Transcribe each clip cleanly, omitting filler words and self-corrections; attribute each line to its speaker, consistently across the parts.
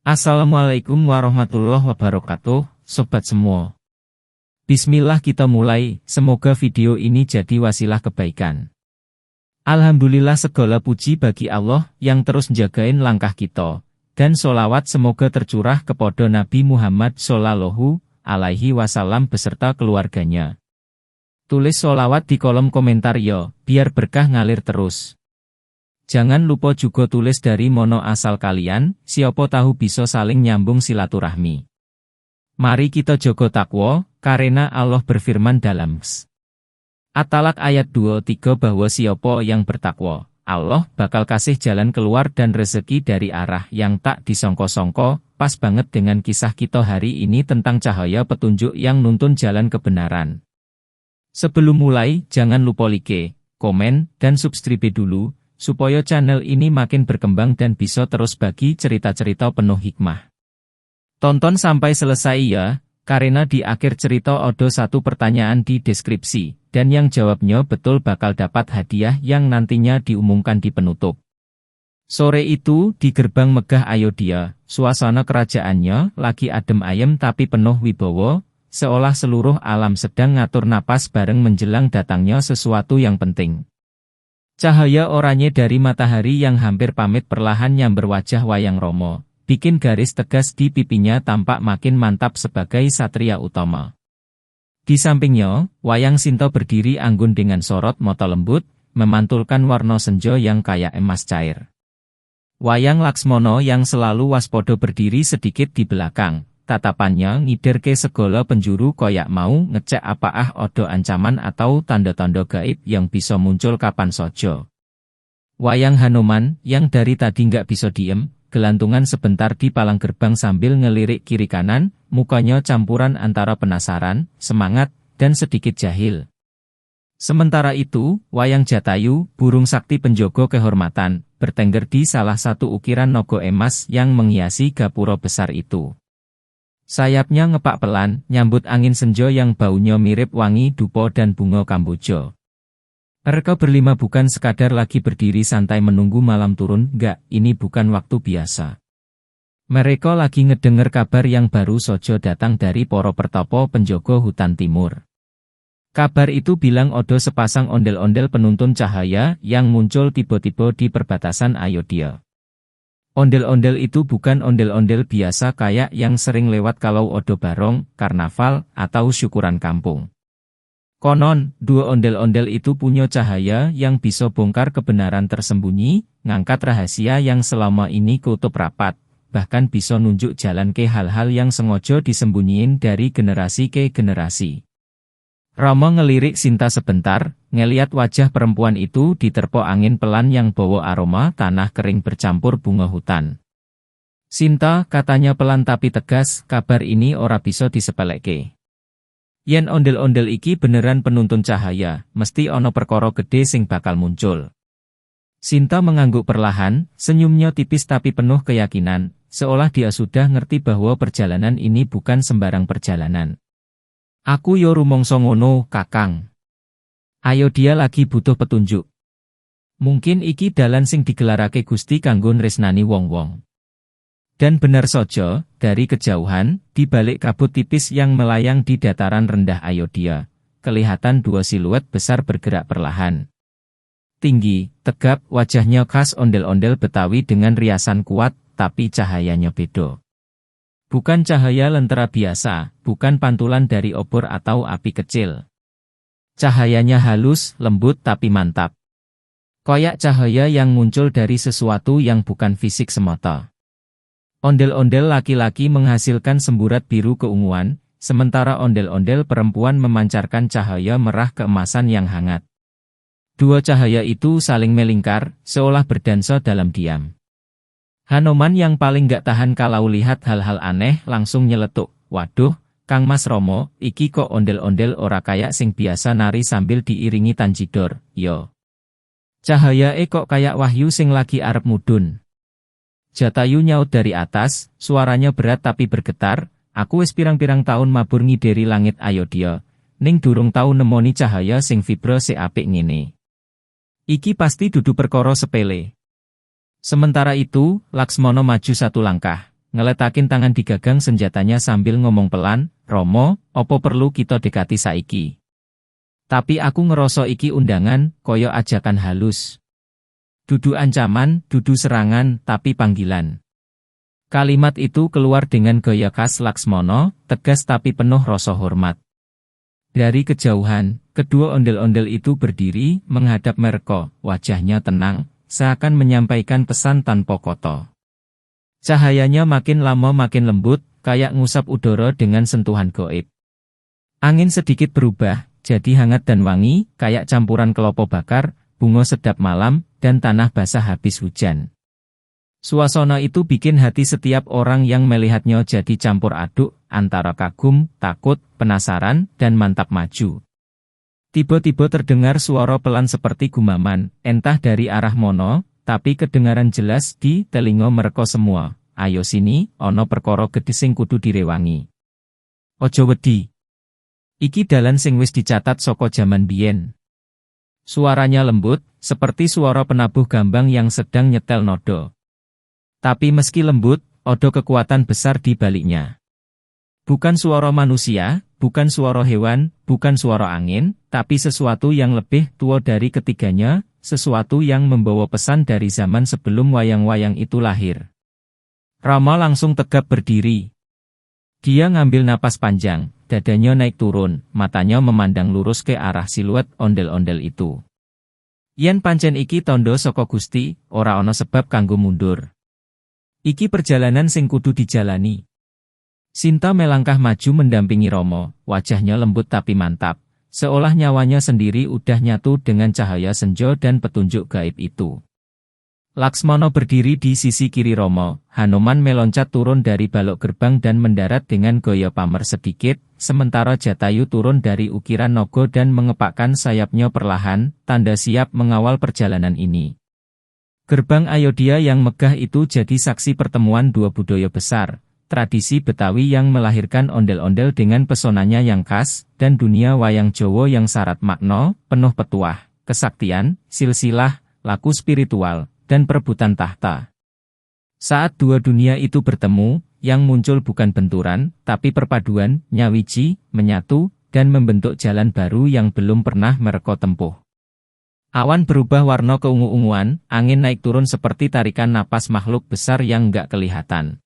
Speaker 1: Assalamualaikum warahmatullahi wabarakatuh, sobat semua. Bismillah, kita mulai, semoga video ini jadi wasilah kebaikan. Alhamdulillah, segala puji bagi Allah yang terus jagain langkah kita, dan solawat semoga tercurah kepada Nabi Muhammad Shallallahu Alaihi Wasallam beserta keluarganya. Tulis solawat di kolom komentar yo, biar berkah ngalir terus. Jangan lupa juga tulis dari mono asal kalian, siapa tahu bisa saling nyambung silaturahmi. Mari kita jogo takwa, karena Allah berfirman dalam At-Talaq ayat 23 bahwa siapa yang bertakwa, Allah bakal kasih jalan keluar dan rezeki dari arah yang tak disongko-songko. Pas banget dengan kisah kita hari ini tentang cahaya petunjuk yang nuntun jalan kebenaran. Sebelum mulai, jangan lupa like, komen, dan subscribe dulu, supaya channel ini makin berkembang dan bisa terus bagi cerita-cerita penuh hikmah. Tonton sampai selesai ya, karena di akhir cerita ada satu pertanyaan di deskripsi, dan yang jawabnya betul bakal dapat hadiah yang nantinya diumumkan di penutup. Sore itu, di gerbang megah Ayodhya, suasana kerajaannya lagi adem ayem tapi penuh wibawa, seolah seluruh alam sedang ngatur napas bareng menjelang datangnya sesuatu yang penting. Cahaya oranye dari matahari yang hampir pamit perlahan nyamber wajah Wayang Romo, bikin garis tegas di pipinya tampak makin mantap sebagai satria utama. Di sampingnya, Wayang Sinto berdiri anggun dengan sorot mata lembut, memantulkan warna senjo yang kayak emas cair. Wayang Laksmono yang selalu waspodo berdiri sedikit di belakang, tatapannya ngider ke segala penjuru koyak mau ngecek apakah odo ancaman atau tanda-tanda gaib yang bisa muncul kapan sojo. Wayang Hanoman, yang dari tadi nggak bisa diem, gelantungan sebentar di palang gerbang sambil ngelirik kiri kanan, mukanya campuran antara penasaran, semangat, dan sedikit jahil. Sementara itu, Wayang Jatayu, burung sakti penjogo kehormatan, bertengger di salah satu ukiran nogo emas yang menghiasi gapura besar itu. Sayapnya ngepak pelan, nyambut angin senjo yang baunya mirip wangi dupo dan bunga kambojo. Mereka berlima bukan sekadar lagi berdiri santai menunggu malam turun, enggak, ini bukan waktu biasa. Mereka lagi ngedenger kabar yang baru sojo datang dari poro pertopo penjogo hutan timur. Kabar itu bilang odo sepasang ondel-ondel penuntun cahaya yang muncul tiba-tiba di perbatasan Ayodhya. Ondel-ondel itu bukan ondel-ondel biasa kayak yang sering lewat kalau odo barong, karnaval, atau syukuran kampung. Konon, dua ondel-ondel itu punya cahaya yang bisa bongkar kebenaran tersembunyi, ngangkat rahasia yang selama ini kutup rapat, bahkan bisa nunjuk jalan ke hal-hal yang sengaja disembunyiin dari generasi ke generasi. Rama ngelirik Sinta sebentar, ngeliat wajah perempuan itu diterpa angin pelan yang bawa aroma tanah kering bercampur bunga hutan. "Sinta," katanya pelan tapi tegas, "kabar ini ora bisa disepeleke. Yen ondel-ondel iki beneran penuntun cahaya, mesti ono perkara gede sing bakal muncul." Sinta mengangguk perlahan, senyumnya tipis tapi penuh keyakinan, seolah dia sudah ngerti bahwa perjalanan ini bukan sembarang perjalanan. "Aku yo rumongso ngono, Kakang. Ayodhya lagi butuh petunjuk. Mungkin iki dalan sing digelarake Gusti kanggo nresnani wong-wong." Dan benar saja, dari kejauhan, di balik kabut tipis yang melayang di dataran rendah Ayodhya, kelihatan dua siluet besar bergerak perlahan. Tinggi, tegap, wajahnya khas ondel-ondel Betawi dengan riasan kuat, tapi cahayanya beda. Bukan cahaya lentera biasa, bukan pantulan dari obor atau api kecil. Cahayanya halus, lembut, tapi mantap. Koyak cahaya yang muncul dari sesuatu yang bukan fisik semata. Ondel-ondel laki-laki menghasilkan semburat biru keunguan, sementara ondel-ondel perempuan memancarkan cahaya merah keemasan yang hangat. Dua cahaya itu saling melingkar, seolah berdansa dalam diam. Hanoman yang paling gak tahan kalau lihat hal-hal aneh langsung nyeletuk, "Waduh, Kang Mas Romo, iki kok ondel-ondel ora kayak sing biasa nari sambil diiringi tanjidor, yo. Cahaya e kok kayak wahyu sing lagi arep mudun." Jatayu nyaut dari atas, suaranya berat tapi bergetar, "Aku wis pirang-pirang tahun mabur ngideri langit Ayodhya, ning durung tau nemoni cahaya sing vibrasi apik ngene. Iki pasti dudu perkara sepele." Sementara itu, Laksmono maju satu langkah, ngeletakin tangan di gagang senjatanya sambil ngomong pelan, "Romo, opo perlu kita dekati saiki? Tapi aku ngerasa iki undangan, koyo ajakan halus. Dudu ancaman, dudu serangan, tapi panggilan." Kalimat itu keluar dengan gaya khas Laksmono, tegas tapi penuh rasa hormat. Dari kejauhan, kedua ondel-ondel itu berdiri, menghadap mereka, wajahnya tenang, seakan menyampaikan pesan tanpa kata. Cahayanya makin lama makin lembut, kayak ngusap udara dengan sentuhan goib. Angin sedikit berubah, jadi hangat dan wangi, kayak campuran kelopo bakar, bunga sedap malam, dan tanah basah habis hujan. Suasana itu bikin hati setiap orang yang melihatnya jadi campur aduk, antara kagum, takut, penasaran, dan mantap maju. Tiba-tiba terdengar suara pelan seperti gumaman, entah dari arah mono, tapi kedengaran jelas di telinga mereka semua. "Ayo sini, ono perkara gedhe sing kudu direwangi. Ojo wedi. Iki dalan sing wis dicatat saka jaman biyen." Suaranya lembut, seperti suara penabuh gambang yang sedang nyetel nodo. Tapi meski lembut, odo kekuatan besar di baliknya. Bukan suara manusia, bukan suara hewan, bukan suara angin, tapi sesuatu yang lebih tua dari ketiganya, sesuatu yang membawa pesan dari zaman sebelum wayang-wayang itu lahir. Rama langsung tegap berdiri. Dia ngambil napas panjang, dadanya naik turun, matanya memandang lurus ke arah siluet ondel-ondel itu. "Yen pancen iki tondo saka Gusti, ora ana sebab kanggo mundur. Iki perjalanan sing kudu dijalani." Sinta melangkah maju mendampingi Romo, wajahnya lembut tapi mantap, seolah nyawanya sendiri udah nyatu dengan cahaya senjo dan petunjuk gaib itu. Laksmono berdiri di sisi kiri Romo, Hanuman meloncat turun dari balok gerbang dan mendarat dengan gaya pamer sedikit, sementara Jatayu turun dari ukiran nogo dan mengepakkan sayapnya perlahan, tanda siap mengawal perjalanan ini. Gerbang Ayodhya yang megah itu jadi saksi pertemuan dua budaya besar, tradisi Betawi yang melahirkan ondel-ondel dengan pesonanya yang khas, dan dunia wayang Jawa yang sarat makna, penuh petuah, kesaktian, silsilah, laku spiritual, dan perebutan tahta. Saat dua dunia itu bertemu, yang muncul bukan benturan, tapi perpaduan, nyawiji, menyatu, dan membentuk jalan baru yang belum pernah mereka tempuh. Awan berubah warna keungu-unguan, angin naik turun seperti tarikan napas makhluk besar yang nggak kelihatan.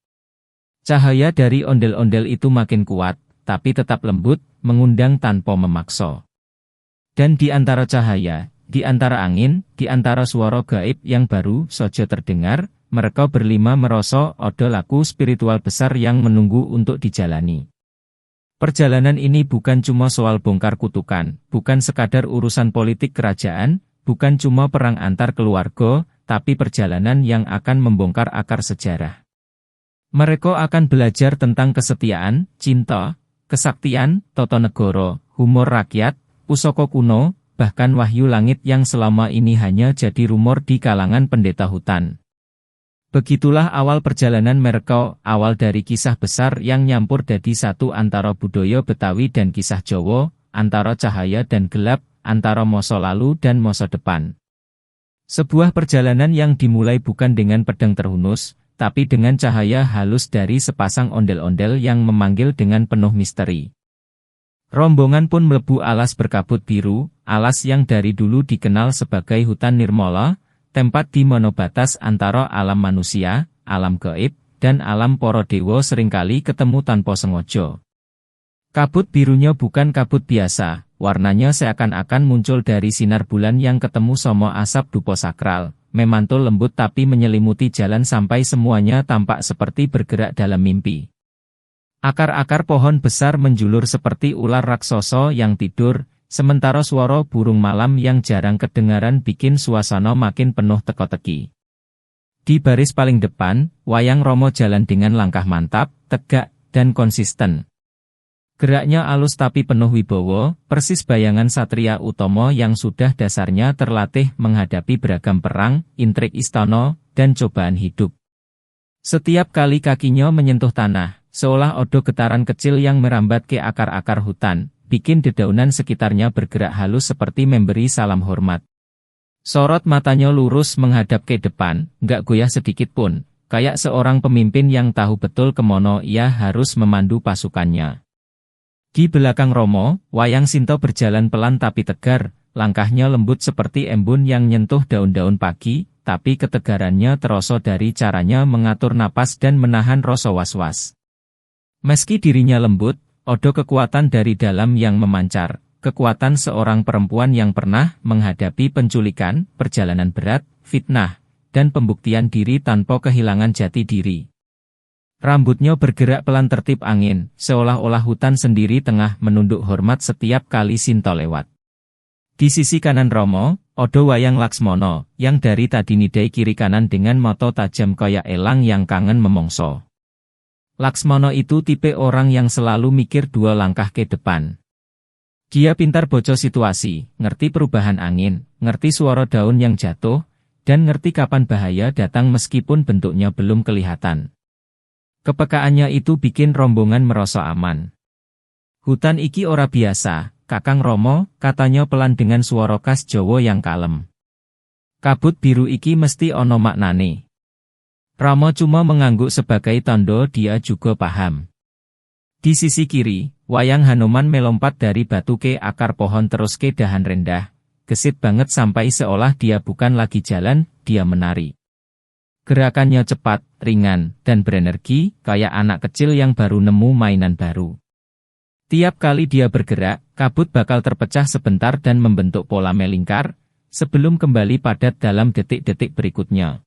Speaker 1: Cahaya dari ondel-ondel itu makin kuat, tapi tetap lembut, mengundang tanpa memaksa. Dan di antara cahaya, di antara angin, di antara suara gaib yang baru saja terdengar, mereka berlima merasa ada laku spiritual besar yang menunggu untuk dijalani. Perjalanan ini bukan cuma soal bongkar kutukan, bukan sekadar urusan politik kerajaan, bukan cuma perang antar keluarga, tapi perjalanan yang akan membongkar akar sejarah. Mereka akan belajar tentang kesetiaan, cinta, kesaktian, toto negoro, humor rakyat, pusoko kuno, bahkan wahyu langit yang selama ini hanya jadi rumor di kalangan pendeta hutan. Begitulah awal perjalanan mereka, awal dari kisah besar yang nyampur dadi satu antara budaya Betawi dan kisah Jawa, antara cahaya dan gelap, antara masa lalu dan masa depan. Sebuah perjalanan yang dimulai bukan dengan pedang terhunus, tapi dengan cahaya halus dari sepasang ondel-ondel yang memanggil dengan penuh misteri. Rombongan pun melebu alas berkabut biru, alas yang dari dulu dikenal sebagai hutan Nirmala, tempat di mana batas antara alam manusia, alam gaib, dan alam poro dewa seringkali ketemu tanpa sengaja. Kabut birunya bukan kabut biasa, warnanya seakan-akan muncul dari sinar bulan yang ketemu sama asap dupo sakral, memantul lembut tapi menyelimuti jalan sampai semuanya tampak seperti bergerak dalam mimpi. Akar-akar pohon besar menjulur seperti ular raksasa yang tidur, sementara suara burung malam yang jarang kedengaran bikin suasana makin penuh teka-teki. Di baris paling depan, wayang Romo jalan dengan langkah mantap, tegak, dan konsisten. Geraknya alus tapi penuh wibawa, persis bayangan Satria Utomo yang sudah dasarnya terlatih menghadapi beragam perang, intrik istana, dan cobaan hidup. Setiap kali kakinya menyentuh tanah, seolah odo getaran kecil yang merambat ke akar-akar hutan, bikin dedaunan sekitarnya bergerak halus seperti memberi salam hormat. Sorot matanya lurus menghadap ke depan, nggak goyah sedikit pun, Kayak seorang pemimpin yang tahu betul kemono ia harus memandu pasukannya. Di belakang Romo, Wayang Sinto berjalan pelan tapi tegar, langkahnya lembut seperti embun yang nyentuh daun-daun pagi, tapi ketegarannya terasa dari caranya mengatur napas dan menahan rasa was-was. Meski dirinya lembut, odo kekuatan dari dalam yang memancar, kekuatan seorang perempuan yang pernah menghadapi penculikan, perjalanan berat, fitnah, dan pembuktian diri tanpa kehilangan jati diri. Rambutnya bergerak pelan tertiup angin, seolah-olah hutan sendiri tengah menunduk hormat setiap kali Sinto lewat. Di sisi kanan Romo, odo Wayang Laksmono, yang dari tadi nidai kiri kanan dengan moto tajam kaya elang yang kangen memongso. Laksmono itu tipe orang yang selalu mikir dua langkah ke depan. Dia pintar boco situasi, ngerti perubahan angin, ngerti suara daun yang jatuh, dan ngerti kapan bahaya datang meskipun bentuknya belum kelihatan. Kepekaannya itu bikin rombongan merasa aman. "Hutan iki ora biasa, Kakang Romo," katanya pelan dengan suara khas Jawa yang kalem. "Kabut biru iki mesti ono maknane." Romo cuma mengangguk sebagai tanda dia juga paham. Di sisi kiri, Wayang Hanuman melompat dari batu ke akar pohon terus ke dahan rendah, gesit banget sampai seolah dia bukan lagi jalan, dia menari. Gerakannya cepat, ringan, dan berenergi, kayak anak kecil yang baru nemu mainan baru. Tiap kali dia bergerak, kabut bakal terpecah sebentar dan membentuk pola melingkar, sebelum kembali padat dalam detik-detik berikutnya.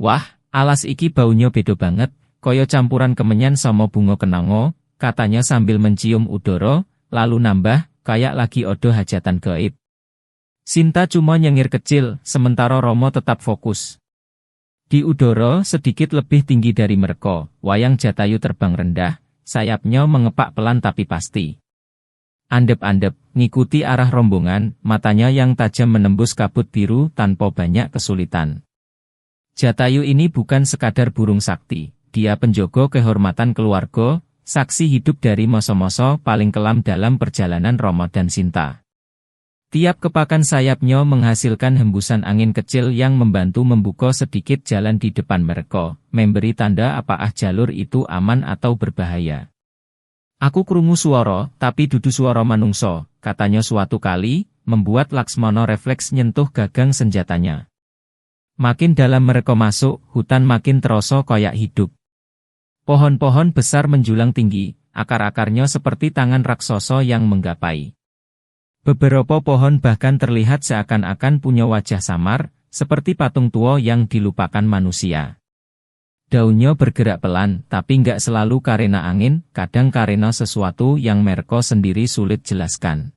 Speaker 1: "Wah, alas iki baunya beda banget, koyo campuran kemenyan sama bunga kenango," katanya sambil mencium udara, lalu nambah, "kayak lagi odo hajatan gaib." Sinta cuma nyengir kecil, sementara Romo tetap fokus. Di udara sedikit lebih tinggi dari mereka, Wayang Jatayu terbang rendah, sayapnya mengepak pelan tapi pasti. Andep-andep, ngikuti arah rombongan, matanya yang tajam menembus kabut biru tanpa banyak kesulitan. Jatayu ini bukan sekadar burung sakti, dia penjogo kehormatan keluarga, saksi hidup dari masa-masa paling kelam dalam perjalanan Romo dan Sinta. Tiap kepakan sayapnya menghasilkan hembusan angin kecil yang membantu membuka sedikit jalan di depan mereka, memberi tanda apakah jalur itu aman atau berbahaya. "Aku krungu suara, tapi dudu suara manungso," katanya suatu kali, membuat Laksmono refleks nyentuh gagang senjatanya. Makin dalam mereka masuk, hutan makin terasa koyak hidup. Pohon-pohon besar menjulang tinggi, akar-akarnya seperti tangan raksasa yang menggapai. Beberapa pohon bahkan terlihat seakan-akan punya wajah samar, seperti patung tua yang dilupakan manusia. Daunnya bergerak pelan, tapi nggak selalu karena angin, kadang karena sesuatu yang mereka sendiri sulit jelaskan.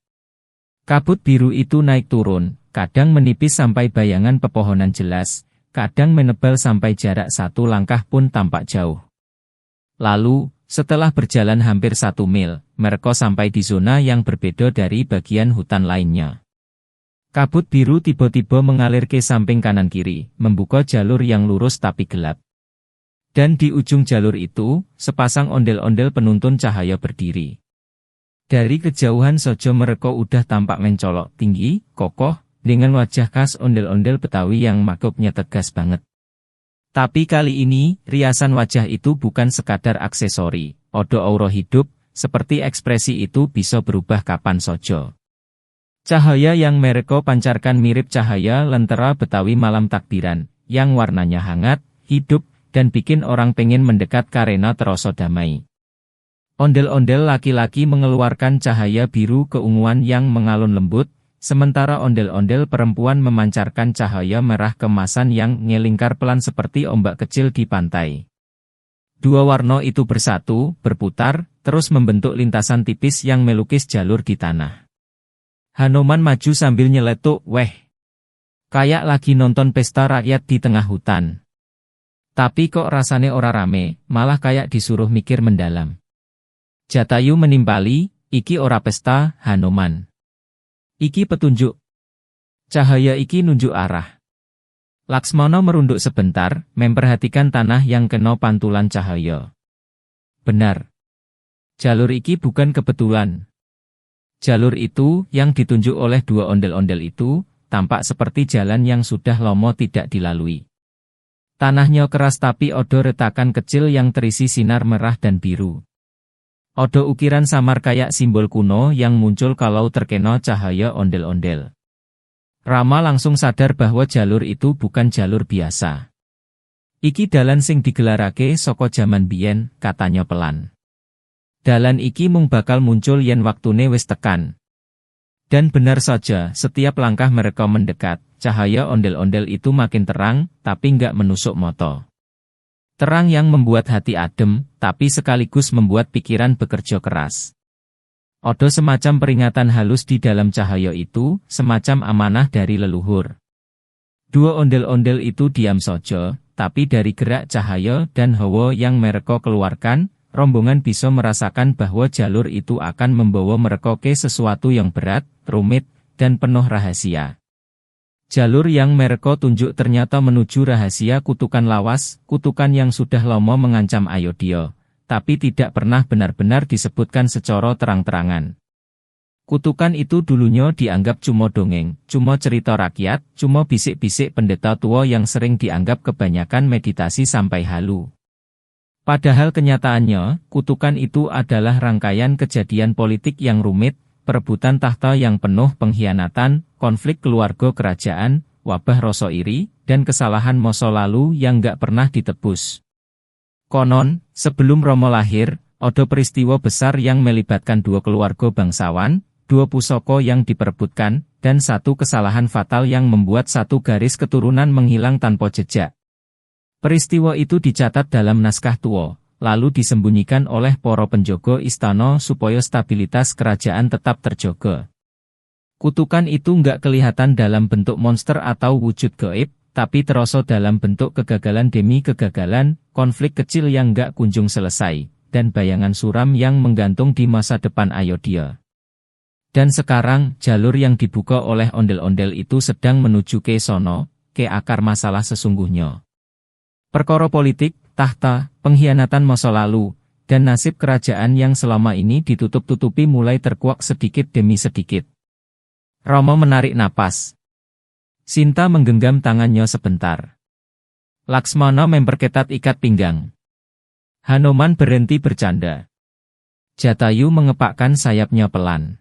Speaker 1: Kabut biru itu naik turun, kadang menipis sampai bayangan pepohonan jelas, kadang menebal sampai jarak satu langkah pun tampak jauh. Lalu, setelah berjalan hampir 1 mil, mereka sampai di zona yang berbeda dari bagian hutan lainnya. Kabut biru tiba-tiba mengalir ke samping kanan kiri, membuka jalur yang lurus tapi gelap. Dan di ujung jalur itu, sepasang ondel-ondel penuntun cahaya berdiri. Dari kejauhan saja mereka udah tampak mencolok, tinggi, kokoh, dengan wajah khas ondel-ondel Betawi yang makeupnya tegas banget. Tapi kali ini, riasan wajah itu bukan sekadar aksesori, odo aura hidup, seperti ekspresi itu bisa berubah kapan saja. Cahaya yang mereka pancarkan mirip cahaya lentera Betawi malam takbiran, yang warnanya hangat, hidup, dan bikin orang pengen mendekat karena terasa damai. Ondel-ondel laki-laki mengeluarkan cahaya biru keunguan yang mengalun lembut, sementara ondel-ondel perempuan memancarkan cahaya merah keemasan yang ngelingkar pelan seperti ombak kecil di pantai. Dua warna itu bersatu, berputar, terus membentuk lintasan tipis yang melukis jalur di tanah. Hanoman maju sambil nyeletuk, "Weh. Kayak lagi nonton pesta rakyat di tengah hutan. Tapi kok rasane ora rame, malah kayak disuruh mikir mendalam." Jatayu menimpali, "Iki ora pesta, Hanoman. Iki petunjuk. Cahaya iki nunjuk arah." Laksmana merunduk sebentar, memperhatikan tanah yang kena pantulan cahaya. "Benar. Jalur iki bukan kebetulan." Jalur itu, yang ditunjuk oleh dua ondel-ondel itu, tampak seperti jalan yang sudah lama tidak dilalui. Tanahnya keras tapi odo retakan kecil yang terisi sinar merah dan biru. Odo ukiran samar kayak simbol kuno yang muncul kalau terkena cahaya ondel-ondel. Rama langsung sadar bahwa jalur itu bukan jalur biasa. "Iki dalan sing digelarake saka jaman biyen," katanya pelan. "Dalan iki mung bakal muncul yen waktune wis tekan." Dan benar saja, setiap langkah mereka mendekat, cahaya ondel-ondel itu makin terang, tapi nggak menusuk moto. Terang yang membuat hati adem, tapi sekaligus membuat pikiran bekerja keras. Odo semacam peringatan halus di dalam cahaya itu, semacam amanah dari leluhur. Dua ondel-ondel itu diam saja, tapi dari gerak cahaya dan hawa yang mereka keluarkan, rombongan bisa merasakan bahwa jalur itu akan membawa mereka ke sesuatu yang berat, rumit, dan penuh rahasia. Jalur yang mereka tunjuk ternyata menuju rahasia kutukan lawas, kutukan yang sudah lama mengancam Ayodhya, tapi tidak pernah benar-benar disebutkan secara terang-terangan. Kutukan itu dulunya dianggap cuma dongeng, cuma cerita rakyat, cuma bisik-bisik pendeta tua yang sering dianggap kebanyakan meditasi sampai halu. Padahal kenyataannya, kutukan itu adalah rangkaian kejadian politik yang rumit, perebutan tahta yang penuh pengkhianatan, konflik keluarga kerajaan, wabah rasa iri, dan kesalahan masa lalu yang gak pernah ditebus. Konon, sebelum Romo lahir, ada peristiwa besar yang melibatkan dua keluarga bangsawan, dua pusoko yang diperebutkan, dan satu kesalahan fatal yang membuat satu garis keturunan menghilang tanpa jejak. Peristiwa itu dicatat dalam naskah tua, lalu disembunyikan oleh poro penjogo istana supaya stabilitas kerajaan tetap terjaga. Kutukan itu nggak kelihatan dalam bentuk monster atau wujud gaib, tapi terasa dalam bentuk kegagalan demi kegagalan, konflik kecil yang nggak kunjung selesai, dan bayangan suram yang menggantung di masa depan Ayodhya. Dan sekarang, jalur yang dibuka oleh ondel-ondel itu sedang menuju ke sono, ke akar masalah sesungguhnya. Perkara politik, tahta, pengkhianatan masa lalu, dan nasib kerajaan yang selama ini ditutup-tutupi mulai terkuak sedikit demi sedikit. Romo menarik napas. Sinta menggenggam tangannya sebentar. Laksmana memperketat ikat pinggang. Hanoman berhenti bercanda. Jatayu mengepakkan sayapnya pelan.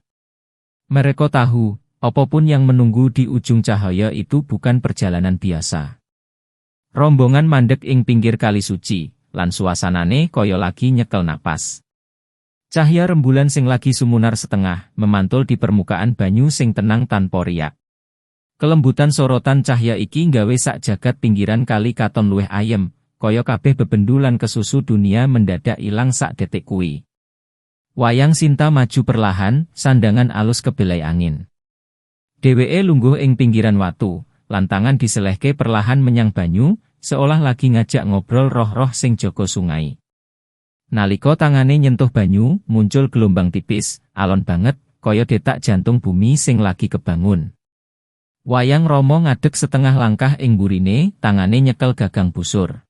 Speaker 1: Mereka tahu, apapun yang menunggu di ujung cahaya itu bukan perjalanan biasa. Rombongan mandek ing pinggir kali suci, lan suasanane kaya lagi nyekel napas. Cahya rembulan sing lagi sumunar setengah, memantul di permukaan banyu sing tenang tanpa riak. Kelembutan sorotan cahya iki nggawe sak jagat pinggiran kali katon luwih ayem, kaya kabeh bebendu lan kesusu dunia mendadak ilang sak detik kuwi. Wayang Sinta maju perlahan, sandangan alus kebelai angin. Dheweke lungguh ing pinggiran watu, lan tangan diselehke perlahan menyang banyu, seolah lagi ngajak ngobrol roh-roh sing jaga sungai. Nalika tangane nyentuh banyu, muncul gelombang tipis, alon banget, kaya detak jantung bumi sing lagi kebangun. Wayang Romo ngadeg setengah langkah ing burine, tangane nyekel gagang busur.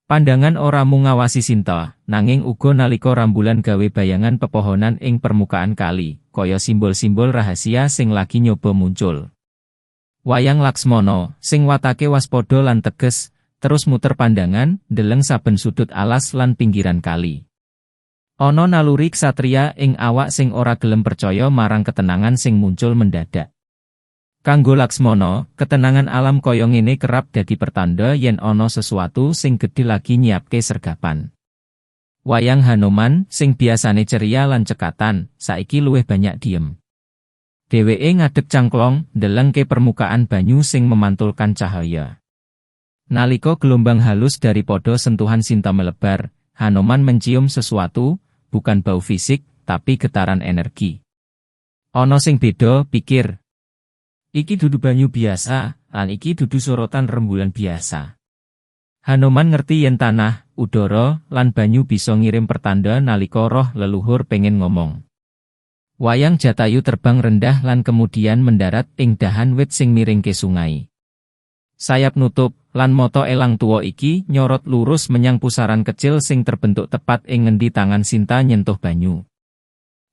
Speaker 1: Pandangan ora mung ngawasi Sinta, nanging uga nalika rambulan gawe bayangan pepohonan ing permukaan kali, kaya simbol-simbol rahasia sing lagi nyoba muncul. Wayang Laksmana, sing watake waspada lan teges, terus muter pandangan, ndeleng saben sudut alas lan pinggiran kali. Ana naluri ksatria ing awak sing ora gelem percaya marang ketenangan sing muncul mendadak. Kanggo Laksmana, ketenangan alam kaya ngene kerap dadi pertanda yen ana sesuatu sing gedhe lagi nyiapke sergapan. Wayang Hanoman, sing biasane ceria lan cekatan, saiki luwih banyak diem. Dheweke ngadeg cangklong, ndeleng ke permukaan banyu sing memantulkan cahaya. Nalika gelombang halus daripada sentuhan Sinta melebar, Hanoman mencium sesuatu, bukan bau fisik, tapi getaran energi. "Ono sing beda," pikir. "Iki dudu banyu biasa, lan iki dudu sorotan rembulan biasa." Hanoman ngerti yen tanah, udara, lan banyu bisa ngirim pertanda nalika roh leluhur pengen ngomong. Wayang Jatayu terbang rendah lan kemudian mendarat ing dahan wit sing miring ke sungai. Sayap nutup, lan moto elang tua iki nyorot lurus menyang pusaran kecil sing terbentuk tepat ing ngendi tangan Sinta nyentuh banyu.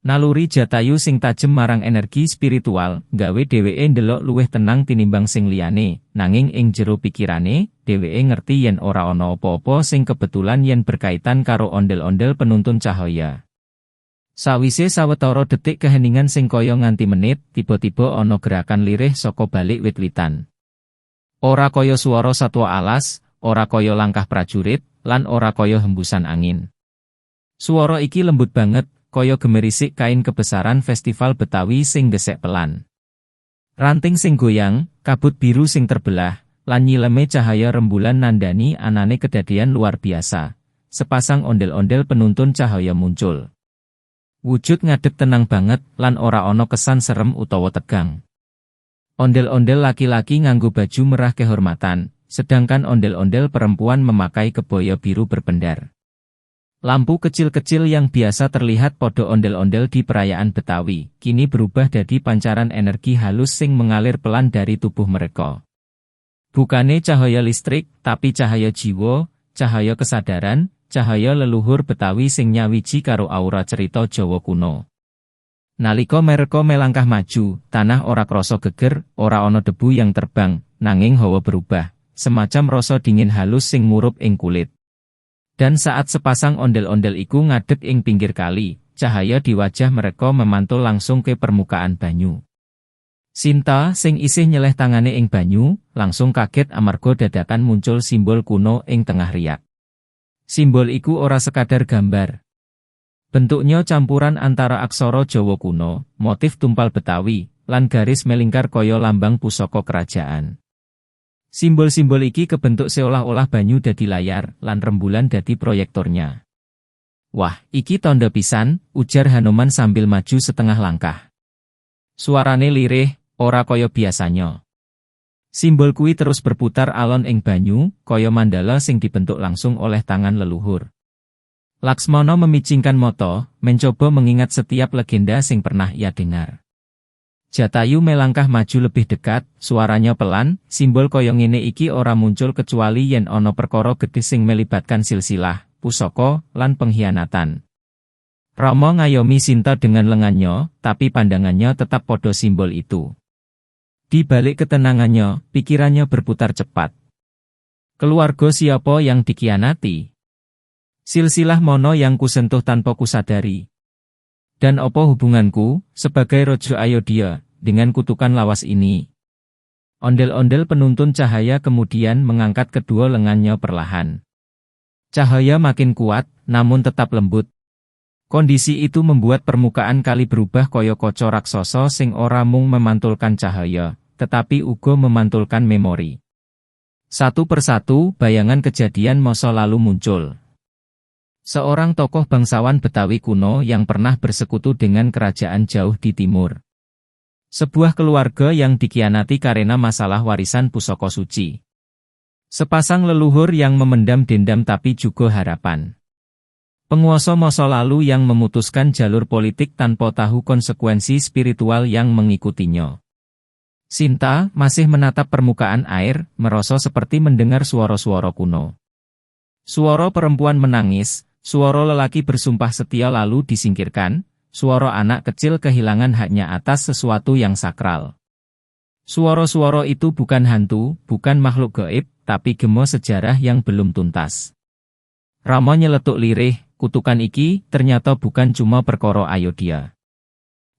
Speaker 1: Naluri Jatayu sing tajem marang energi spiritual, gawe dheweke ndelok luwih tenang tinimbang sing liyane, nanging ing jero pikirane, dheweke ngerti yen ora ana apa-apa sing kebetulan yen berkaitan karo ondel-ondel penuntun cahaya. Sawise sawetara detik keheningan sing kaya nganti menit, tiba-tiba ana gerakan lirih saka balik wit-witan. Ora kaya swara satwa alas, ora kaya langkah prajurit, lan ora kaya hembusan angin. Suara iki lembut banget, kaya gemerisik kain kebesaran festival Betawi sing gesek pelan. Ranting sing goyang, kabut biru sing terbelah, lan nyileme cahaya rembulan nandani anane kedadian luar biasa. Sepasang ondel-ondel penuntun cahaya muncul. Wujud ngadeg tenang banget lan ora ana kesan serem utawa tegang. Ondel-ondel laki-laki nganggo baju merah kehormatan, sedangkan ondel-ondel perempuan memakai kebaya biru berpendar. Lampu kecil-kecil yang biasa terlihat podo ondel-ondel di perayaan Betawi, kini berubah jadi pancaran energi halus sing mengalir pelan dari tubuh mereka. Bukane cahaya listrik, tapi cahaya jiwa, cahaya kesadaran, cahaya leluhur Betawi sing nyawiji karo aura cerita Jawa kuno. Nalika mereka melangkah maju, tanah ora krasa geger, ora ana debu yang terbang, nanging hawa berubah, semacam rasa dingin halus sing murup ing kulit. Dan saat sepasang ondel-ondel iku ngadeg ing pinggir kali, cahaya di wajah mereka memantul langsung ke permukaan banyu. Sinta, sing isih nyeleh tangane ing banyu, langsung kaget amarga dadakan muncul simbol kuno ing tengah riak. Simbol iku ora sekadar gambar. Bentuknya campuran antara aksara Jawa kuno, motif tumpal Betawi, lan garis melingkar kaya lambang pusaka kerajaan. Simbol-simbol iki kebentuk seolah-olah banyu dadi layar, lan rembulan dadi proyektornya. "Wah, iki tondo pisan," ujar Hanoman sambil maju setengah langkah. Suarane lirih, ora kaya biasanya. Simbol kui terus berputar alon ing banyu, kaya mandala sing dibentuk langsung oleh tangan leluhur. Laksmana memicingkan moto, mencoba mengingat setiap legenda sing pernah ia dengar. Jatayu melangkah maju lebih dekat, suaranya pelan, "Simbol kaya ngene iki ora muncul kecuali yen ana perkara gedhe sing melibatkan silsilah, pusaka, lan pengkhianatan." Rama ngayomi Sinta dengan lengannya, tapi pandangannya tetap podo simbol itu. Di balik ketenangannya, pikirannya berputar cepat. Keluarga siapa yang dikhianati? Silsilah mono yang kusentuh tanpa kusadari? Dan opo hubunganku, sebagai Rojo Ayodhya, dengan kutukan lawas ini? Ondel-ondel penuntun cahaya kemudian mengangkat kedua lengannya perlahan. Cahaya makin kuat, namun tetap lembut. Kondisi itu membuat permukaan kali berubah koyo koco raksoso sing ora mung memantulkan cahaya, tetapi uga memantulkan memori. Satu persatu, bayangan kejadian masa lalu muncul. Seorang tokoh bangsawan Betawi kuno yang pernah bersekutu dengan kerajaan jauh di timur. Sebuah keluarga yang dikhianati karena masalah warisan pusaka suci. Sepasang leluhur yang memendam dendam tapi juga harapan. Penguasa masa lalu yang memutuskan jalur politik tanpa tahu konsekuensi spiritual yang mengikutinya. Sinta masih menatap permukaan air, merasa seperti mendengar suara-suara kuno. Suara perempuan menangis, suara lelaki bersumpah setia lalu disingkirkan, suara anak kecil kehilangan haknya atas sesuatu yang sakral. Suara-suara itu bukan hantu, bukan makhluk gaib, tapi gemo sejarah yang belum tuntas. Rama nyeletuk lirih, "Kutukan iki ternyata bukan cuma perkara Ayodhya.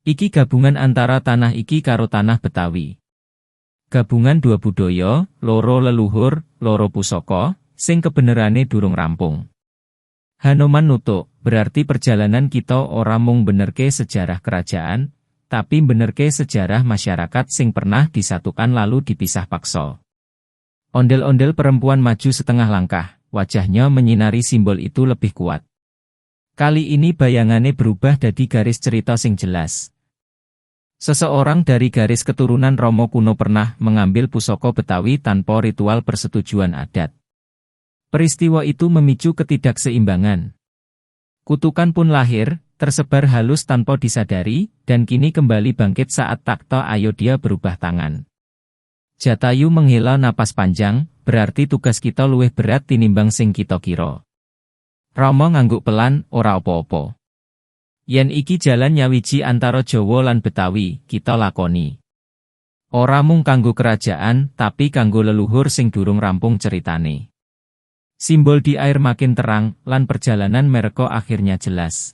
Speaker 1: Iki gabungan antara tanah iki karo tanah Betawi. Gabungan dua budaya, loro leluhur, loro pusaka, sing kebenerane durung rampung." Hanoman nutuk, "Berarti perjalanan kita ora mung benerke sejarah kerajaan, tapi benerke sejarah masyarakat sing pernah disatukan lalu dipisah paksa." Ondel-ondel perempuan maju setengah langkah, wajahnya menyinari simbol itu lebih kuat. Kali ini bayangannya berubah dari garis cerita sing jelas. Seseorang dari garis keturunan Romo kuno pernah mengambil pusaka Betawi tanpa ritual persetujuan adat. Peristiwa itu memicu ketidakseimbangan. Kutukan pun lahir, tersebar halus tanpa disadari, dan kini kembali bangkit saat takhta Ayodhya berubah tangan. Jatayu menghela napas panjang, "Berarti tugas kita luwih berat tinimbang sing kita kira." Rama ngangguk pelan, "Ora apa-apa. Yen iki jalan nyawiji antara Jawa lan Betawi, kita lakoni. Ora mung kanggo kerajaan, tapi kanggo leluhur sing durung rampung ceritane. Simbol di air makin terang, lan perjalanan mereka akhirnya jelas.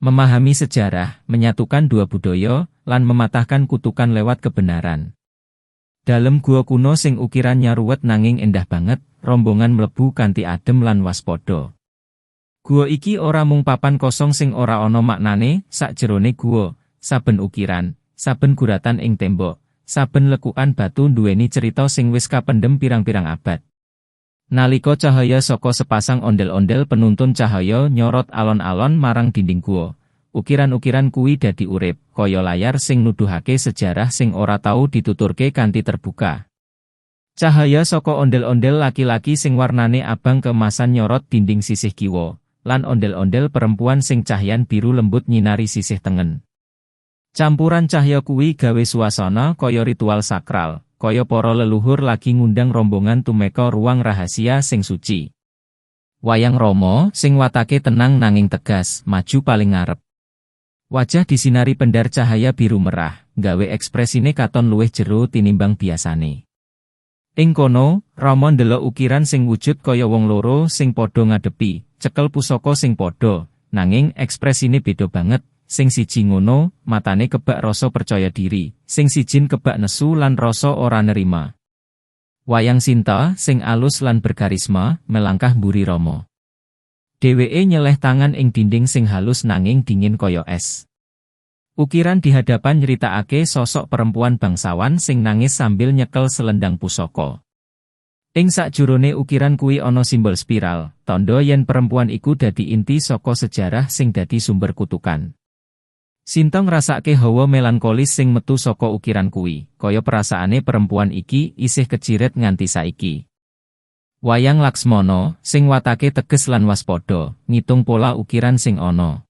Speaker 1: Memahami sejarah, menyatukan dua budaya, lan mematahkan kutukan lewat kebenaran. Dalem gua kuno sing ukirannya ruwet nanging endah banget, rombongan mlebu kanthi adem lan waspada. Gua iki ora mung papan kosong sing ora ana maknane, sakjerone gua, saben ukiran, saben guratan ing tembok, saben lekukan batu nduweni cerita sing wis kapendem pirang-pirang abad. Nalika cahaya saka sepasang ondel-ondel penuntun cahaya nyorot alon-alon marang dinding gua, ukiran-ukiran kuwi dadi urip, kaya layar sing nuduhake sejarah sing ora tau dituturke kanthi terbuka. Cahaya saka ondel-ondel laki-laki sing warnane abang keemasan nyorot dinding sisih kiwa, lan ondel-ondel perempuan sing cahyan biru lembut nyinari sisih tengen. Campuran cahya kuwi gawe suasana kaya ritual sakral, kaya para leluhur lagi ngundang rombongan tumeka ruang rahasia sing suci. Wayang Romo, sing watake tenang nanging tegas, maju paling ngarep. Wajah disinari pendar cahaya biru merah, gawe ekspresine katon luwih jero tinimbang biasane. Ing kono, Rama ndelok ukiran sing wujud kaya wong loro sing padha ngadepi, cekel pusaka sing padha, nanging ekspresine beda banget, sing siji ngono, matane kebak rasa percaya diri, sing sijin kebak nesu lan rasa ora nerima. Wayang Sinta, sing alus lan berkarisma, melangkah mburi Rama. Dheweke nyeleh tangan ing dinding sing halus nanging dingin kaya es. Ukiran di hadapan nyeritakake sosok perempuan bangsawan sing nangis sambil nyekel selendang pusaka. Ing sakjroning ukiran kuwi ana simbol spiral, tandha yen perempuan iku dadi inti saka sejarah sing dadi sumber kutukan. Sinta ngrasake hawa melankolis sing metu saka ukiran kuwi, kaya perasaane perempuan iki isih keciret nganti saiki. Wayang Laksmana, sing watake teges lan waspada, ngitung pola ukiran sing ana.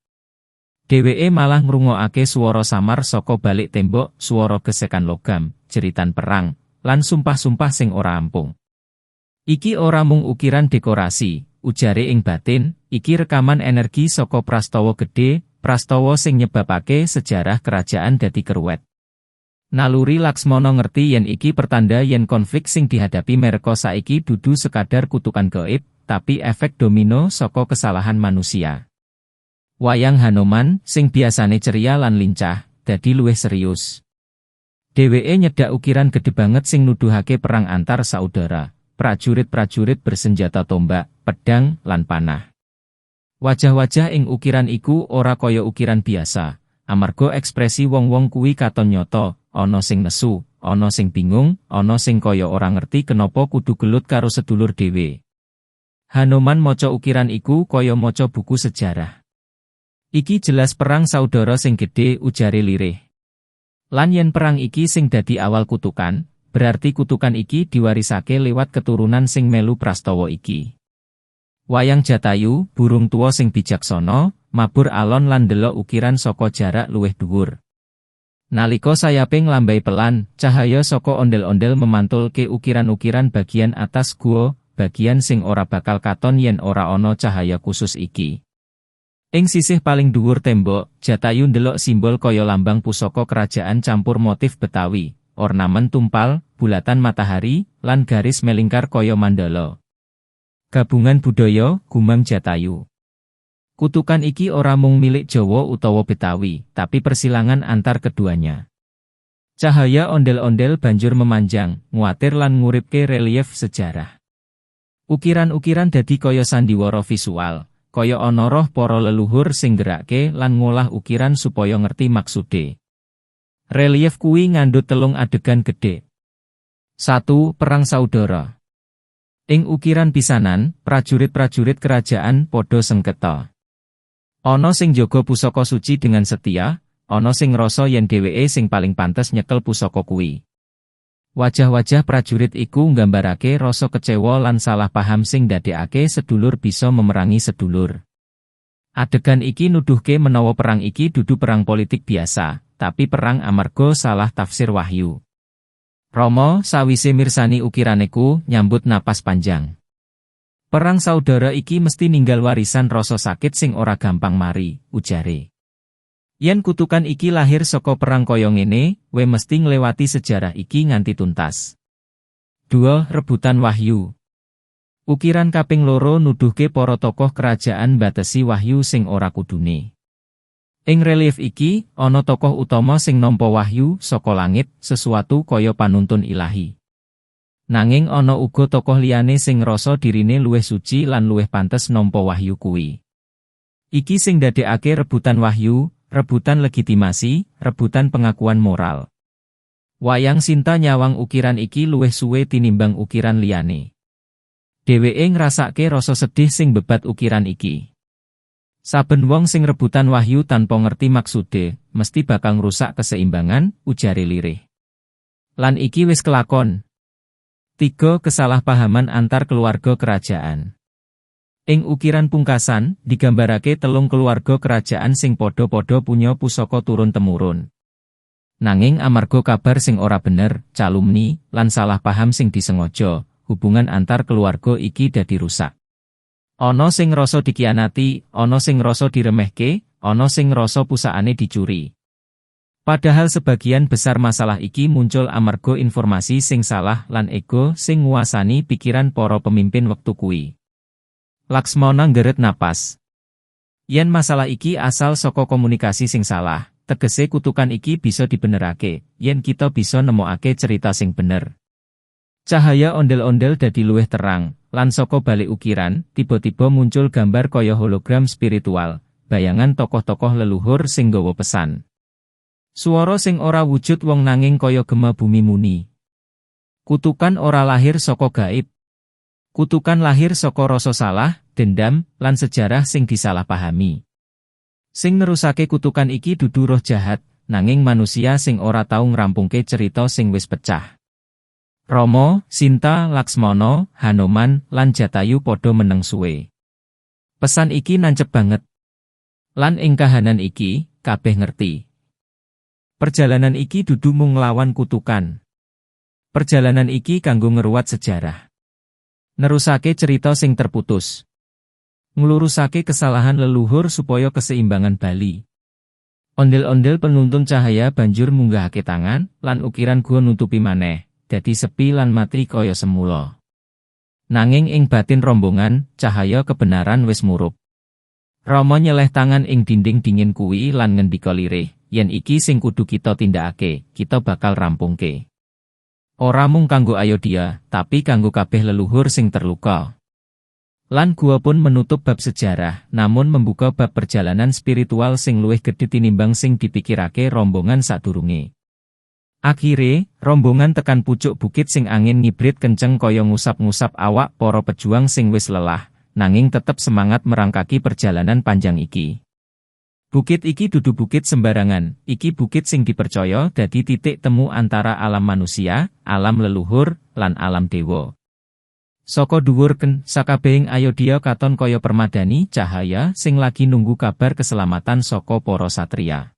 Speaker 1: Dheweke malah ngrungokake swara samar saka balik tembok, swara gesekan logam, jeritan perang, lan sumpah-sumpah sing ora rampung. Iki ora mung ukiran dekorasi, ujare ing batin, iki rekaman energi saka prastawa gedhe, prastawa sing nyebabake sejarah kerajaan dadi keruwet. Naluri Laksmana ngerti yen iki pertanda yen konflik sing dihadapi mereka saiki dudu sekadar kutukan gaib, tapi efek domino saka kesalahan manusia. Wayang Hanoman, sing biasane ceria lan lincah, dadi luwih serius. Dheweke nyedak ukiran gedhe banget sing nuduhake perang antar saudara, prajurit-prajurit bersenjata tombak, pedang, lan panah. Wajah-wajah ing ukiran iku ora kaya ukiran biasa, amarga ekspresi wong-wong kuwi katon nyata, ana sing nesu, ana sing bingung, ana sing kaya ora ngerti kenapa kudu gelut karo sedulur dhewe. Hanoman maca ukiran iku kaya maca buku sejarah. Iki jelas perang saudara sing gedhe, ujare lirih. Lan yen perang iki sing dadi awal kutukan, berarti kutukan iki diwarisake lewat keturunan sing melu prastawa iki. Wayang Jatayu, burung tua sing bijaksana, mabur alon lan ndelok ukiran saka jarak luwih dhuwur. Nalika sayape nglambai pelan, cahaya saka ondel-ondel memantul ke ukiran-ukiran bagian atas gua, bagian sing ora bakal katon yen ora ana cahaya khusus iki. Ing sisih paling dhuwur tembok, Jatayu ndelok simbol kaya lambang pusaka kerajaan campur motif Betawi, ornamen tumpal, bulatan matahari, lan garis melingkar kaya mandala. Gabungan budaya, gumam Jatayu. Kutukan iki ora mung milik Jawa utawa Betawi, tapi persilangan antar keduanya. Cahaya ondel-ondel banjur memanjang, nguatir lan nguripke relief sejarah. Ukiran-ukiran dadi kaya sandiwara visual, kaya ana roh para leluhur sing gerakke lan ngolah ukiran supaya ngerti maksude. Relief kuwi ngandhut telung adegan gedhe. 1. Perang Saudara. Ing ukiran pisanan, prajurit-prajurit kerajaan padha sengketa. Ana sing jaga pusaka suci dengan setia, ana sing ngrasa yen dheweke sing paling pantes nyekel pusaka kuwi. Wajah-wajah prajurit iku nggambarake rasa kecewa lan salah paham sing ndadekake sedulur bisa memerangi sedulur. Adegan iki nuduhke menawa perang iki dudu perang politik biasa, tapi perang amarga salah tafsir wahyu. Rama, sawise mirsani ukirane iku, nyambut napas panjang. Perang saudara iki mesti ninggal warisan rasa sakit sing ora gampang mari, ujare. Yen kutukan iki lahir saka perang kaya ngene, we mesti nglewati sejarah iki nganti tuntas. 2. Rebutan wahyu. Ukiran kaping loro nuduhke para tokoh kerajaan batesi wahyu sing ora kudune. Ing relief iki, ana tokoh utama sing nampa wahyu saka langit, sesuatu kaya panuntun ilahi. Nanging ana uga tokoh liyane sing ngrasa dirine luwih suci lan luwih pantes nampa wahyu kuwi. Iki sing ndadekake rebutan wahyu, rebutan legitimasi, rebutan pengakuan moral. Wayang Sinta nyawang ukiran iki luwih suwe tinimbang ukiran liyane. Dheweke ngrasake rasa sedih sing bebat ukiran iki. Saben wong sing rebutan wahyu tanpa ngerti maksude, mesti bakal ngrusak keseimbangan, ujare lirih. Lan iki wis kelakon. 3. Kesalahpahaman antar keluarga kerajaan. Ing ukiran pungkasan, digambarake telung keluarga kerajaan sing padha-padha punya pusaka turun-temurun. Nanging amarga kabar sing ora bener, calumni, lan salah paham sing disengaja, hubungan antar keluarga iki dadi rusak. Ana sing ngrasa dikhianati, ana sing ngrasa diremehke, ana sing ngrasa pusakane dicuri. Padahal sebagian besar masalah iki muncul amarga informasi sing salah lan ego sing nguasani pikiran para pemimpin wektu kuwi. Laksmana nggeret napas. Yen masalah iki asal saka komunikasi sing salah, tegese kutukan iki bisa dibenerake, yen kita bisa nemokake cerita sing bener. Cahaya ondel-ondel dadi luwih terang, lan saka balik ukiran, tiba-tiba muncul gambar kaya hologram spiritual, bayangan tokoh-tokoh leluhur sing nggawa pesan. Suara sing ora wujud wong nanging kaya gema bumi muni. Kutukan ora lahir saka gaib. Kutukan lahir saka rasa salah, dendam, lan sejarah sing disalahpahami. Sing nerusake kutukan iki dudu roh jahat, nanging manusia sing ora tau ngrampungke cerita sing wis pecah. Rama, Sinta, Laksmana, Hanoman, lan Jatayu padha meneng suwe. Pesan iki nancep banget. Lan ing kahanan iki, kabeh ngerti. Perjalanan iki dudu mung nglawan kutukan. Perjalanan iki kanggo ngeruat sejarah. Nerusake cerita sing terputus. Nglurusake kesalahan leluhur supaya keseimbangan bali. Ondel-ondel penuntun cahaya banjur munggahake tangan, lan ukiran gua nutupi maneh, dadi sepi lan mati kaya semula. Nanging ing batin rombongan, cahaya kebenaran wis murup. Rama nyeleh tangan ing dinding dingin kuwi lan ngendika lirih, yen iki sing kudu kita tindakake, kita bakal rampungke. Ora mung kanggo Ayodhya, tapi kanggo kabeh leluhur sing terluka. Lan gua pun menutup bab sejarah, namun membuka bab perjalanan spiritual sing luwih gedhe tinimbang sing dipikirake rombongan sadurunge. Akhire, rombongan tekan pucuk bukit sing angin ngibrit kenceng kaya ngusap-ngusap awak para pejuang sing wis lelah, nanging tetep semangat merangkaki perjalanan panjang iki. Bukit iki dudu bukit sembarangan, iki bukit sing dipercaya dadi titik temu antara alam manusia, alam leluhur, lan alam dewa. Saka dhuwur ken, sakabehing Ayodhya katon kaya permadani cahaya sing lagi nunggu kabar keselamatan saka para satria.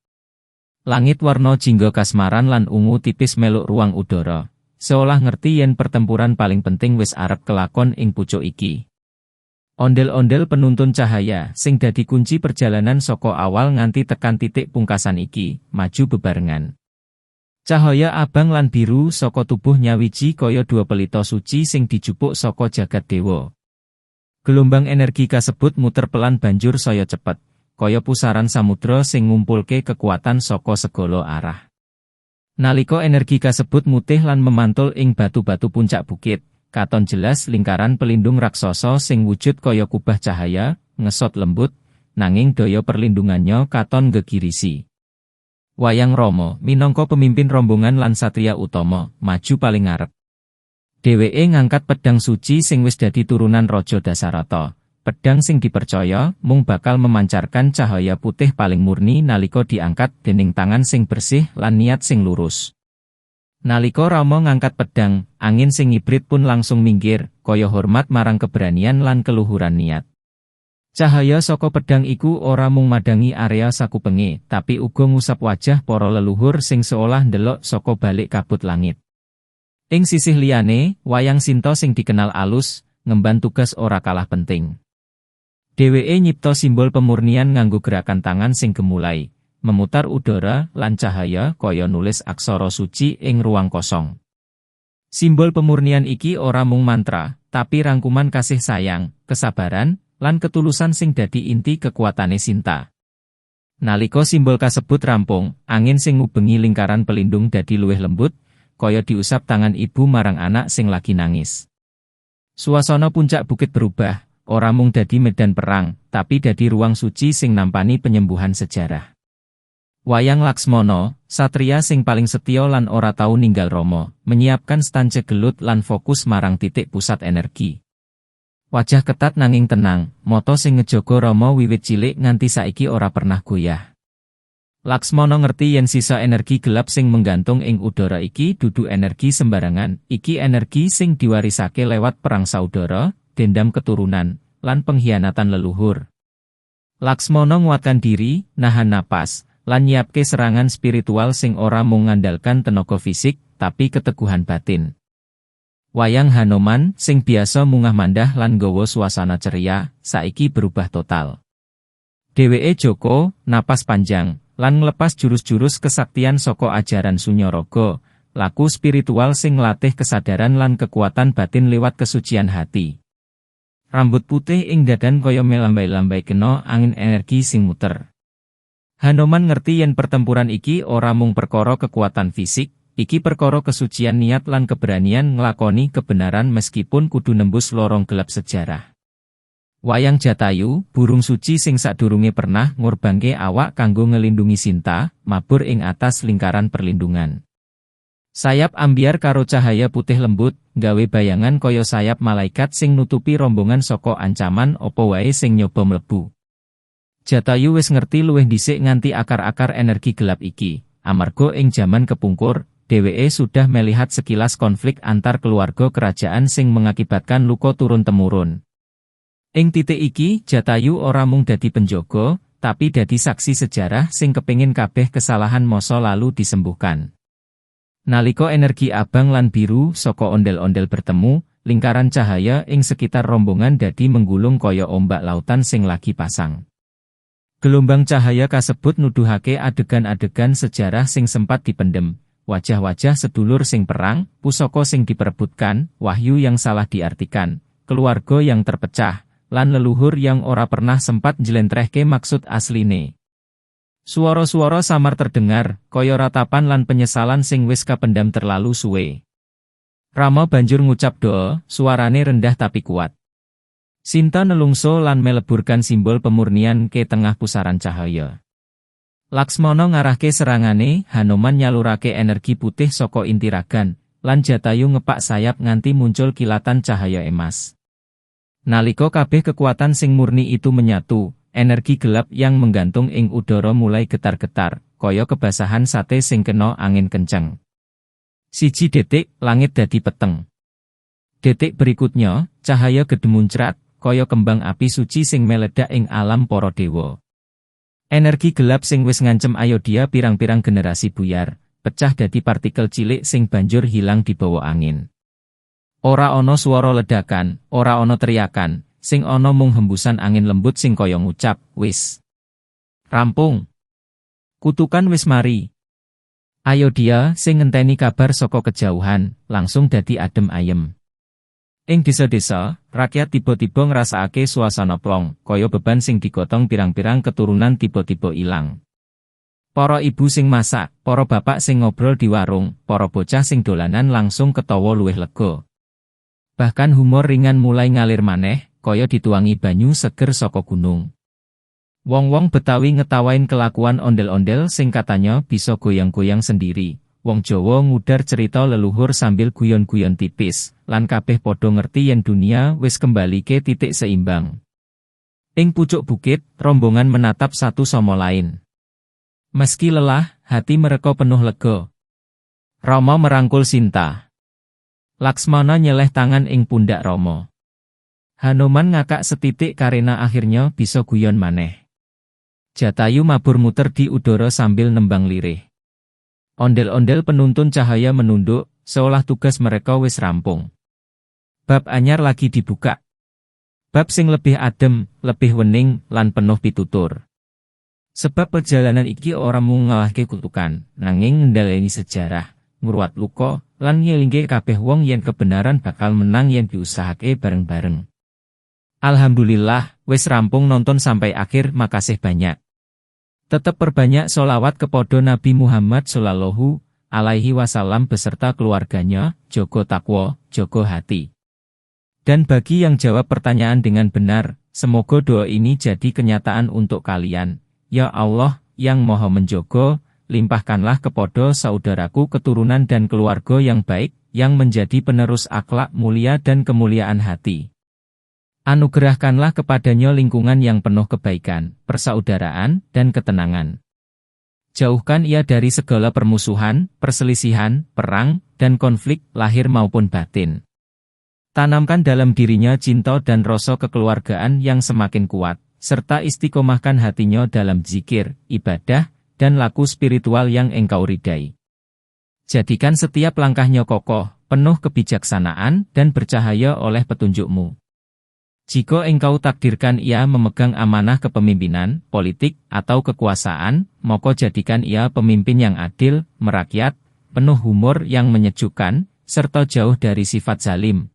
Speaker 1: Langit warna jingga kasmaran lan ungu tipis meluk ruang udara, seolah ngerti yen pertempuran paling penting wis arep kelakon ing pucuk iki. Ondel-ondel penuntun cahaya sing dadi kunci perjalanan saka awal nganti tekan titik pungkasan iki, maju bebarengan. Cahaya abang lan biru saka tubuh nyawiji kaya dua pelita suci sing dijupuk saka jagat dewa. Gelombang energi kasebut muter pelan banjur saya cepet, kaya pusaran samudra sing ngumpulke kekuatan saka segala arah. Nalika energi kasebut mutih lan memantul ing batu-batu puncak bukit, katon jelas lingkaran pelindung raksasa sing wujud kaya kubah cahaya, ngesot lembut, nanging daya perlindungannya katon gegirisi. Wayang Rama, minangka pemimpin rombongan lan satria utama, maju paling ngarep. Dheweke ngangkat pedang suci sing wis dadi turunan Raja Dasarata. Pedang sing dipercaya mung bakal memancarkan cahaya putih paling murni nalika diangkat dening tangan sing bersih lan niat sing lurus. Nalika Rama ngangkat pedang, angin sing ngibrit pun langsung minggir, kaya hormat marang keberanian lan keluhuran niat. Cahaya saka pedang iku ora mung madangi area sakupenge, tapi uga ngusap wajah para leluhur sing seolah ndelok saka balik kabut langit. Ing sisih liyane, wayang Sinta sing dikenal alus, ngemban tugas ora kalah penting. Dheweke nyipta simbol pemurnian nganggo gerakan tangan sing gemulai, memutar udara lan cahaya kaya nulis aksara suci ing ruang kosong. Simbol pemurnian iki ora mung mantra, tapi rangkuman kasih sayang, kesabaran, lan ketulusan sing dadi inti kekuatane Sinta. Nalika simbol kasebut rampung, angin sing ngubengi lingkaran pelindung dadi luwih lembut, kaya diusap tangan ibu marang anak sing lagi nangis. Suasana puncak bukit berubah, ora mung dadi medan perang, tapi dadi ruang suci sing nampani penyembuhan sejarah. Wayang Laksmana, satria sing paling setya lan ora tau ninggal Rama, menyiapkan stance gelut lan fokus marang titik pusat energi. Wajah ketat nanging tenang, moto sing ngejogo Rama wiwit cilik nganti saiki ora pernah goyah. Laksmana ngerti yen sisa energi gelap sing menggantung ing udara iki dudu energi sembarangan, iki energi sing diwarisake lewat perang saudara, dendam keturunan, lan pengkhianatan leluhur. Laksmana nguatkan diri, nahan napas, lan nyiapke serangan spiritual sing ora mung ngandalkan tenaga fisik, tapi keteguhan batin. Wayang Hanoman, sing biasa mungah mandah lan nggawa suasana ceria, saiki berubah total. Dheweke joko, napas panjang, lan nglepas jurus-jurus kesaktian saka ajaran Sunyaraga, laku spiritual sing nglatih kesadaran lan kekuatan batin lewat kesucian hati. Rambut putih ing dadan kaya melambai-lambai kena angin energi sing muter. Hanoman ngerti yen pertempuran iki ora mung perkara kekuatan fisik, iki perkara kesucian niat lan keberanian nglakoni kebenaran meskipun kudu nembus lorong gelap sejarah. Wayang Jatayu, burung suci sing sadurunge pernah ngorbanke awak kanggo ngelindungi Sinta, mabur ing atas lingkaran perlindungan. Sayap ambyar karo cahaya putih lembut, gawe bayangan kaya sayap malaikat sing nutupi rombongan saka ancaman opo wae sing nyoba mlebu. Jatayu wis ngerti luwih dhisik nganti akar-akar energi gelap iki, amarga ing jaman kepungkur, dheweke sudah melihat sekilas konflik antar keluarga kerajaan sing mengakibatkan luka turun-temurun. Ing titik iki, Jatayu ora mung dadi penjaga, tapi dadi saksi sejarah sing kepingin kabeh kesalahan masa lalu disembuhkan. Nalika energi abang lan biru saka ondel-ondel bertemu, lingkaran cahaya ing sekitar rombongan dadi menggulung kaya ombak lautan sing lagi pasang. Gelombang cahaya kasebut nuduhake adegan-adegan sejarah sing sempat dipendem, wajah-wajah sedulur sing perang, pusaka sing diperebutkan, wahyu yang salah diartikan, keluarga yang terpecah, lan leluhur yang ora pernah sempat njlentrehke maksud asline. Suara-suara samar terdengar, kaya ratapan lan penyesalan sing wis kapendam terlalu suwe. Rama banjur ngucap doa, suarane rendah tapi kuat. Sinta nelungso lan meleburkan simbol pemurnian ke tengah pusaran cahaya. Laksmana ngarahke serangane, Hanoman nyalurake energi putih saka inti ragan, lan Jatayu ngepak sayap nganti muncul kilatan cahaya emas. Nalika kabeh kekuatan sing murni itu menyatu, energi gelap yang menggantung ing udara mulai getar-getar, kaya kebasahan sate sing kena angin kenceng. Siji detik, langit dadi peteng. Detik berikutnya, cahaya gedhe muncrat, kaya kembang api suci sing meledak ing alam para dewa. Energi gelap sing wis ngancem Ayodhya pirang-pirang generasi buyar, pecah dadi partikel cilik sing banjur hilang dibawa angin. Ora ana swara ledakan, ora ana teriakan, sing ana mung hembusan angin lembut sing kaya ngucap, "Wis rampung. Kutukan wis mari." Ayodhya sing ngenteni kabar saka kejauhan, langsung dadi adem ayem. Ing desa-desa, rakyat tiba-tiba ngrasakake suasana plong, kaya beban sing digotong pirang-pirang keturunan tiba-tiba ilang. Para ibu sing masak, para bapak sing ngobrol di warung, para bocah sing dolanan langsung ketawa luwih lega. Bahkan humor ringan mulai ngalir maneh, kaya dituangi banyu seger saka gunung. Wong-wong Betawi ngetawain kelakuan ondel-ondel sing katanya bisa goyang-goyang sendiri. Wong Jawa ngudar cerita leluhur sambil guyon-guyon tipis, lan kabeh padha ngerti yen dunia wis kembali ke titik seimbang. Ing pucuk bukit, rombongan menatap satu sama lain. Meski lelah, hati mereka penuh lega. Rama merangkul Sinta. Laksmana nyeleh tangan ing pundak Rama. Hanoman ngakak setitik karena akhirnya bisa guyon maneh. Jatayu mabur muter di udara sambil nembang lirih. Ondel-ondel penuntun cahaya menunduk, seolah tugas mereka wis rampung. Bab anyar lagi dibuka. Bab sing lebih adem, lebih wening, lan penuh pitutur. Sebab perjalanan iki ora mung ngalahke kutukan, nanging ngendhaleni sejarah, ngruwat luka, lan ngelingke kabeh wong yen kebenaran bakal menang yen diusahake bareng-bareng. Alhamdulillah, wis rampung nonton sampai akhir, makasih banyak. Tetep perbanyak solawat kepada Nabi Muhammad Shallallahu Alaihi Wasallam beserta keluarganya, jogo takwa, jogo hati. Dan bagi yang jawab pertanyaan dengan benar, semoga doa ini jadi kenyataan untuk kalian. Ya Allah, yang Moho Menjogo, limpahkanlah kepada saudaraku keturunan dan keluarga yang baik, yang menjadi penerus akhlak mulia dan kemuliaan hati. Anugerahkanlah kepadanya lingkungan yang penuh kebaikan, persaudaraan, dan ketenangan. Jauhkan ia dari segala permusuhan, perselisihan, perang, dan konflik, lahir maupun batin. Tanamkan dalam dirinya cinta dan rasa kekeluargaan yang semakin kuat, serta istiqomahkan hatinya dalam zikir, ibadah, dan laku spiritual yang Engkau ridai. Jadikan setiap langkahnya kokoh, penuh kebijaksanaan, dan bercahaya oleh petunjukmu. Jika Engkau takdirkan ia memegang amanah kepemimpinan, politik, atau kekuasaan, maka jadikan ia pemimpin yang adil, merakyat, penuh humor yang menyejukkan, serta jauh dari sifat zalim.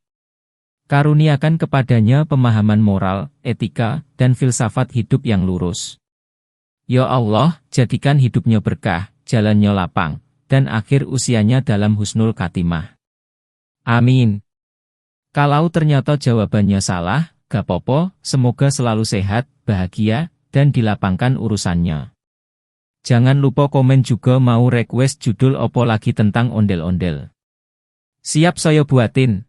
Speaker 1: Karuniakan kepadanya pemahaman moral, etika, dan filsafat hidup yang lurus. Ya Allah, jadikan hidupnya berkah, jalannya lapang, dan akhir usianya dalam husnul khatimah. Amin. Kalau ternyata jawabannya salah, gapopo, semoga selalu sehat, bahagia, dan dilapangkan urusannya. Jangan lupa komen juga mau request judul opo lagi tentang ondel-ondel. Siap saya buatin.